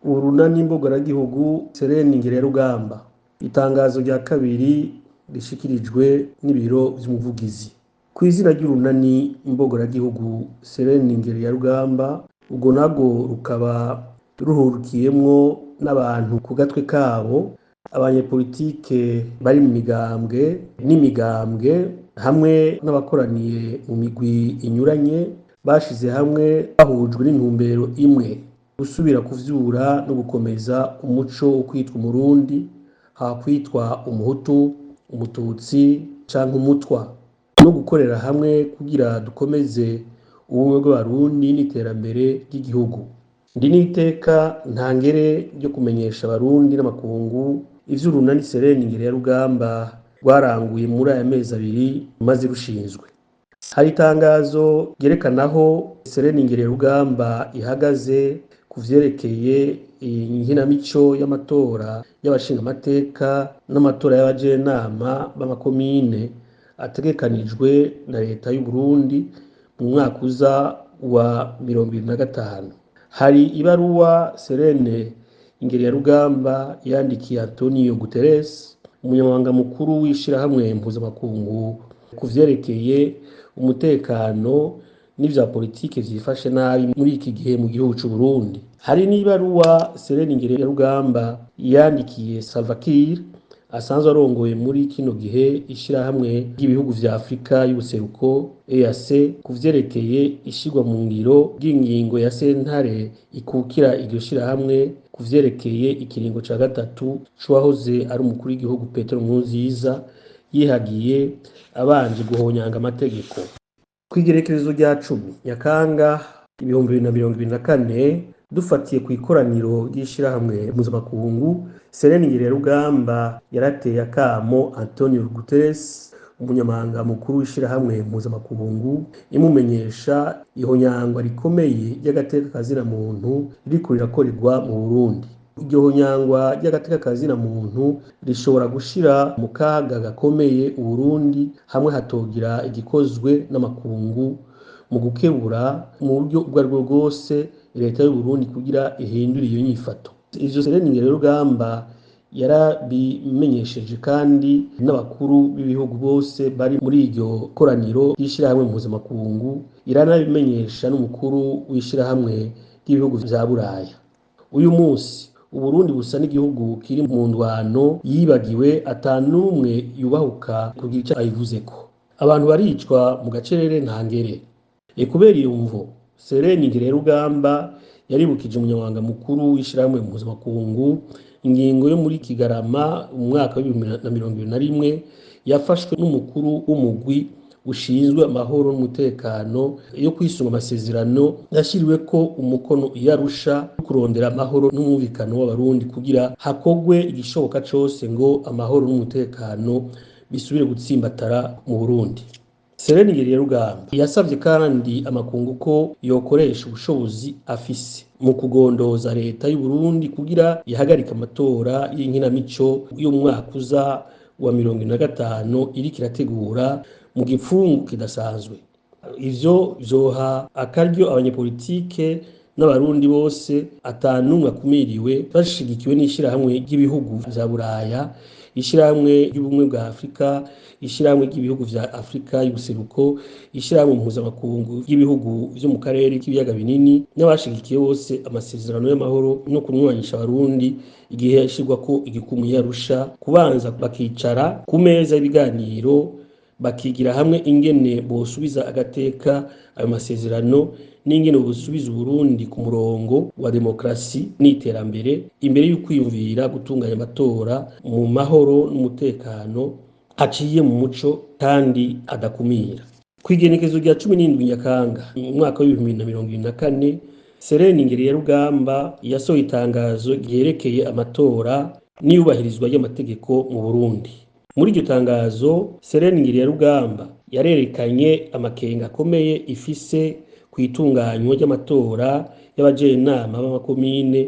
Urunani mbogaragihugu Sereni Ngererugamba. Itangazo rya kabiri rishikirijwe n'ibiro vy'umuvugizi. Kw'izina ry'urunani mbogoragihugu Sereni Ngererugamba, urwo narwo rukaba ruhurikiyemwo n'abantu ku gatwe kabo, abanyepolitike bari mu migambwe n'imigambwe hamwe n'abakoraniye mu migwi inyuranye, bashize hamwe bahujwe n'intumbero imwe: gusubira kuvyura no gukomeza umuco wo kwitwa umurundi, ha kwitwa umuhutu, umututsi canke umutwa, no gukorera hamwe kugira dukomeze ubumwe bw'abarundi n'iterambere ry'igihugu. Ndi n'iteka ntangere ryo kumenyesha abarundi n'amakungu ivy'urunani Sereni Ngererugamba rwaranguye muri aya mezi abiri rumaze rushinzwe. Hari itangazo ryerekana aho Sereni Ngererugamba ihagaze ku vyerekeye inkinamico y'amatora y'abashingamateka n'amatora y'abajenama b'amakomine ategekanijwe na leta y'Uburundi mu mwaka uza wa 2025. Hari ibaruwa Serene Ngererugamba yandikiye Antonio Guterres, umunyamabanga mukuru w'ishirahamwe mpuzamakungu ku vyerekeye umutekano n'ivya politike vyifashe nabi muri iki gihe mu gihugu c'Uburundi. Hari n'ibaruwa Sereni Ngererugamba yandikiye Salva Kiir, asanzwe arongoye muri kino gihe ishirahamwe ry'ibihugu vya Afrika y'ubuseruko EAC, ku vyerekeye ishirwa mu ngiro ry'ingingo ya sentare ikukira iryo shirahamwe ku vyerekeye ikiringo ca gatatu c'uwahoze ari umukuru w'igihugu Petero Nkurunziza yihagiye abanje guhonyanga amategeko. Kw'igerekerezo rya 10 Nyakanga 2024, dufatiye kw'ikoraniro ry'ishirahamwe mpuzamakungu, Sereni Ngererugamba yarateye akamo Antonio Guterres, umunyamabanga mukuru w'ishirahamwe mpuzamakungu, imumenyesha ihonyangwa rikomeye ry'agateka kazina muntu ririko rirakorerwa mu Burundi. Iryo honyangwa ry'agateka kazina muntu rishobora gushira mu kaga gakomeye Uburundi hamwe hatogira igikozwe n'amakungu mu gukebura mu buryo ubwo aribwo bwose leta y'Uburundi kugira ihindure iyo nyifato. Ivyo Sereni Ngererugamba yarabimenyesheje kandi n'abakuru b'ibihugu bose bari muri iryo koraniro ry'ishirahamwe mpuzamakungu, iranabimenyesha n'umukuru w'ishirahamwe ry'ibihugu vya Buraya. Uyu munsi Uburundi busa n'igihugu kiri mu ndwano yibagiwe, ata n'umwe yubahuka kugira ico ayivuzeko. Abantu baricwa mu gacerere ntangere. Kubera iyo mvo, Sereni Ngererugamba yaribukije umunyamabanga mukuru w'ishirahamwe mpuzamakungu ingingo yo muri Kigarama mu mwaka w'2021 yafashwe n'umukuru w'umugwi ushinzwe amahoro n'umutekano yo kwisunga amasezerano yashyiriweko umukono i Arusha kurondera amahoro n'umwumvikano w'abarundi kugira hakogwe igishoboka cose ngo amahoro n'umutekano bisubire gutsimbatara mu Burundi. Sereni Ngererugamba yasavye kandi amakungu ko yokoresha ubushobozi afise mu kugondoza leta y'Uburundi kugira ihagarike amatora y'inkinamico y'umwaka uza wa 2025 iriko irategura mu gipfungu kidasanzwe. Ivyo vyoha akaryo abanyepolitike n'abarundi bose ata n'umwe akumiriwe, bashigikiwe n'ishirahamwe ry'ibihugu vya Buraya, ishirahamwe ry'ubumwe bwa Afrika, ishirahamwe ry'ibihugu vya Afrika y'ubuseruko, ishirahamwe mpuzamakungu ry'ibihugu vyo mu karere k'ibiyaga binini, n'abashigikiye bose amasezerano y'amahoro no kunywanisha abarundi igihe yashirwako igikumu yarusha, kubanza bakicara ku meza y'ibiganiro bakigira hamwe ingene bosubiza agateka ayo masezerano n'ingene bosubiza Uburundi ku murongo wa demokrasi n'iterambere imbere y'ukwiyumvira gutunganya amatora mu mahoro n'umutekano aciye mu muco kandi adakumira. Kw'igenekerezo rya 17 Nyakanga mu mwaka w'2024, Sereni Ngererugamba yasohoye itangazo ryerekeye amatora n'iyubahirizwa ry'amategeko mu Burundi. Muri iryo tangazo, Sereni Ngererugamba yarerekanye amakenga akomeye ifise kw'itunganywa ry'amatora y'abajenama b'amakomine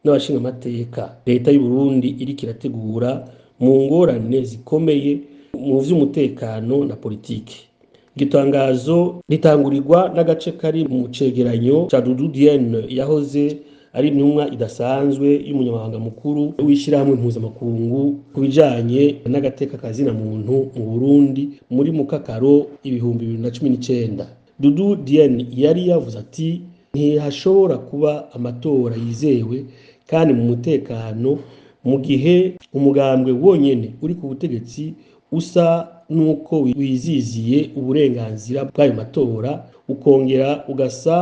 n'abashingamateka leta y'Uburundi iriko irategura mu ngorane zikomeye mu vy'umutekano na politike. Iryo tangazo ritangurirwa n'agace kari mu cegeranyo ca Dudu Dienne yahoze ari intumwa idasanzwe y'umunyamabanga mukuru w'ishirahamwe mpuzamakungu ku bijanye n'agateka kazina muntu mu Burundi muri Mukakaro 2019. Dudu Diene yari yavuze ati ntihashobora kuba amatora yizewe kandi mu mutekano mu gihe umugambwe wonyene uri ku butegetsi usa nuko wiziziye uburenganzira bw'ayo matora, ukongera ugasa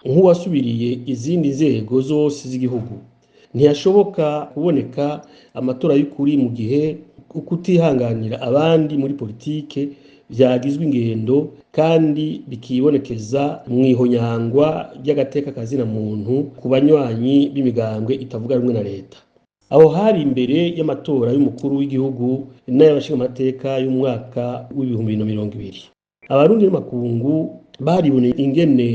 nk'uwasubiriye izindi nzego zose z'igihugu. Ntiyashoboka kuboneka amatora y'ukuri mu gihe ukutihanganira abandi muri politike vyagizwe ingendo kandi bikibonekeza mw'ihonyangwa ry'agateka kazina muntu ku banywanyi b'imigambwe itavuga rumwe na leta. Aho hari imbere y'amatora y'umukuru w'igihugu n'ay'abashingamateka y'umwaka w'2020. Abarundi n'amakungu bariboneye ingene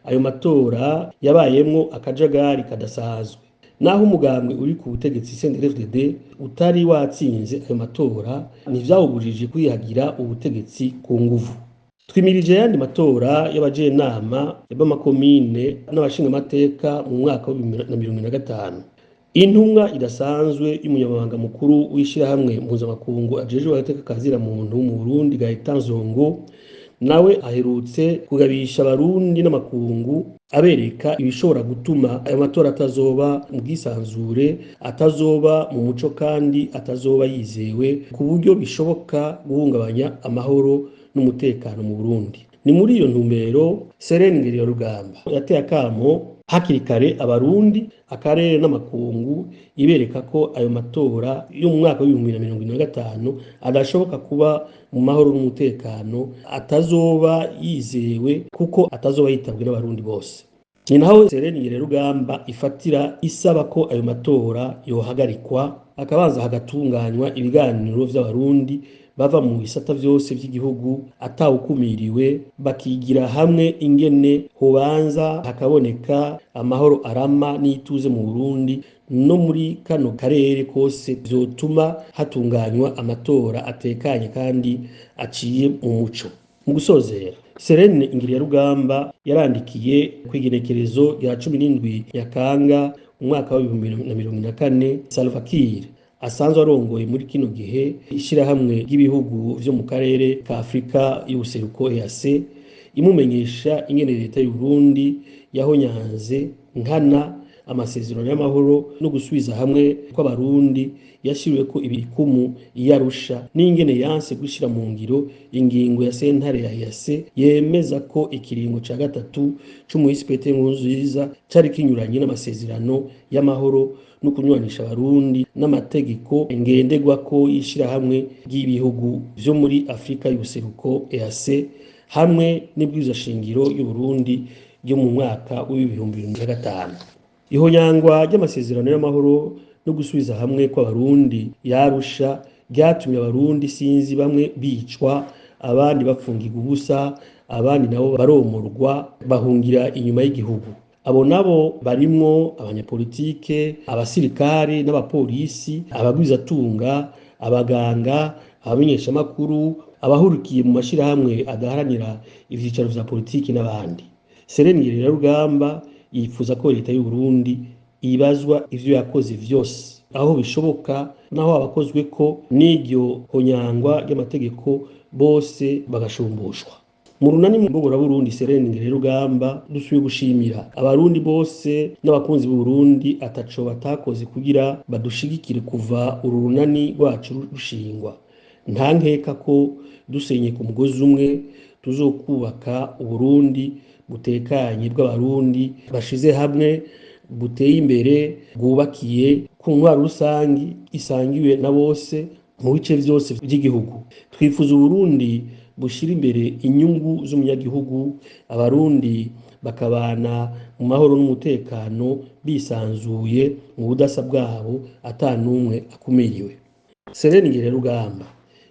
ayo matora yabayemwo akajagari kadasanzwe. Naho umugambwe uri ku butegetsi CNDD-FDD utari watsinze ayo matora, ntivyawubujije kwihagira ubutegetsi ku nguvu. Twimirije ayandi matora y'abajenama b'amakomine n'abashingamateka mu mwaka wa 2025. Intumwa idasanzwe y'umunyamabanga mukuru w'ishirahamwe mpuzamakungu ajejwe agateka kazina muntu mu Burundi, Gaëtan Zongo, nawe aherutse kugabisha abarundi n'amakungu abereka ibishobora gutuma ayo matora atazoba mu bwisanzure, atazoba mu muco kandi atazoba yizewe, ku buryo bishoboka guhungabanya amahoro n'umutekano mu Burundi. Ni muri iyo ntumbero Serene Ngeriyarugamba yateye akamo hakiri kare abarundi, akarere n'amakungu, ibereka ko ayo matora yo mu mwaka w'2025 adashoboka kuba mu mahoro n'umutekano, atazoba yizewe kuko atazoba yitabwe n'abarundi bose. Ni naho Serene Ngererugamba ifatira isaba ko ayo matora yohagarikwa, akabanza hagatunganywa ibiganiro vy'abarundi bava mu bisata vyose vy'igihugu atawukumiriwe, bakigira hamwe ingene hobanza hakaboneka amahoro arama n'ituze mu Burundi no muri kano karere kose, vyotuma hatunganywa amatora atekanye kandi aciye mu muco. Mu gusozera, Serene Ingiriyarugamba yarandikiye kw'igenekerezo rya 17 Nyakanga umwaka wa 2024 Salva Kiir asanzwe arongoye muri kino gihe ishirahamwe ry'ibihugu vyo mu karere ka Afrika y'ubuseruko EAC, imumenyesha ingene leta y'u Burundi yahonyanze nkana amasezerano y'amahoro no gusubiza hamwe kw'abarundi yashiriweko ibikumu iyarusha, n'ingene yanse gushira mu ngiro ingingo ya sentare ya EAC yemeza ko ikiringo ca gatatu c'umuhisi Petero Nkurunziza cari kinyuranye n'amasezerano y'amahoro no kunywanisha abarundi n'amategeko ngenderwako y'ishirahamwe ry'ibihugu vyo muri Afrika y'ubuseruko EAC hamwe n'ibwirizwa shingiro y'u Burundi ryo mu mwaka w'2005. Ihonyangwa ry'amasezerano y'amahoro no gusubiza hamwe kw'abarundi yarusha ryatumye abarundi sinzi bamwe bicwa, abandi bapfungirwa ubusa, abandi nabo baromorwa bahungira inyuma y'igihugu. Abo nabo barimwo abanyapolitike, abasirikare n'abapolisi, abagwizatunga, abaganga, abamenyeshamakuru, abahurikiye mu mashirahamwe adaharanira ivyicaro vya politiki n'abandi. Serene Ngererarugamba yifuza ko leta y'u Burundi ibazwa ivyo yakoze vyose aho bishoboka, naho abakozwe ko n'iryo honyangwa ry'amategeko bose bagashumbushwa. Mu runani mbogora Burundi Serene Ngererugamba dusubiye gushimira abarundi bose n'abakunzi b'u Burundi ataco batakoze kugira badushigikire kuva uru runani rwacu rushingwa. Nta nkeka ko dusenye ku mugozi umwe tuzokubaka Uburundi butekanye bw'abarundi bashize hamwe, buteye imbere, bwubakiye ku ntwaro rusangi isangiwe na bose mu bice vyose vy'igihugu. Twifuza Uburundi bushira imbere inyungu z'umunyagihugu, abarundi bakabana mu mahoro n'umutekano bisanzuye mu budasa bwabo ata n'umwe akumiriwe. Serene Ngererugamba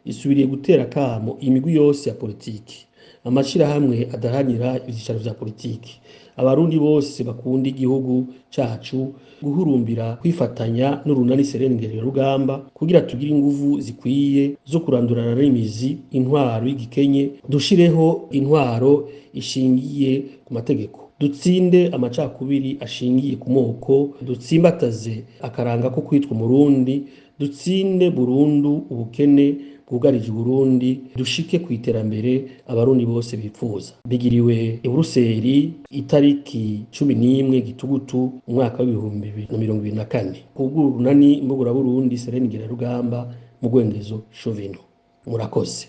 isubiriye gutera akamo imigwi yose ya politiki, amashirahamwe adaharanira ivyicaro vya politiki, abarundi bose bakunda igihugu cacu guhurumbira kwifatanya n'urunani Serene Ngererugamba kugira tugire inguvu zikwiye zo kurandurana n'imizi intwaro y'igikenye, dushireho intwaro ishingiye ku mategeko. Dutsinde amacakubiri ashingiye ku moko, dutsimbataze akaranga ko kwitwa Umurundi, dutsinde burundu ubukene bwugarije Uburundi, dushike ku iterambere abarundi bose bipfuza. Bigiriwe i Buruseli itariki 11 Gitugutu umwaka w'2024. Kubw'urunani Mbuguraburundi, Serene Ngerarugamba mu Gwengezo Shovino. Murakoze.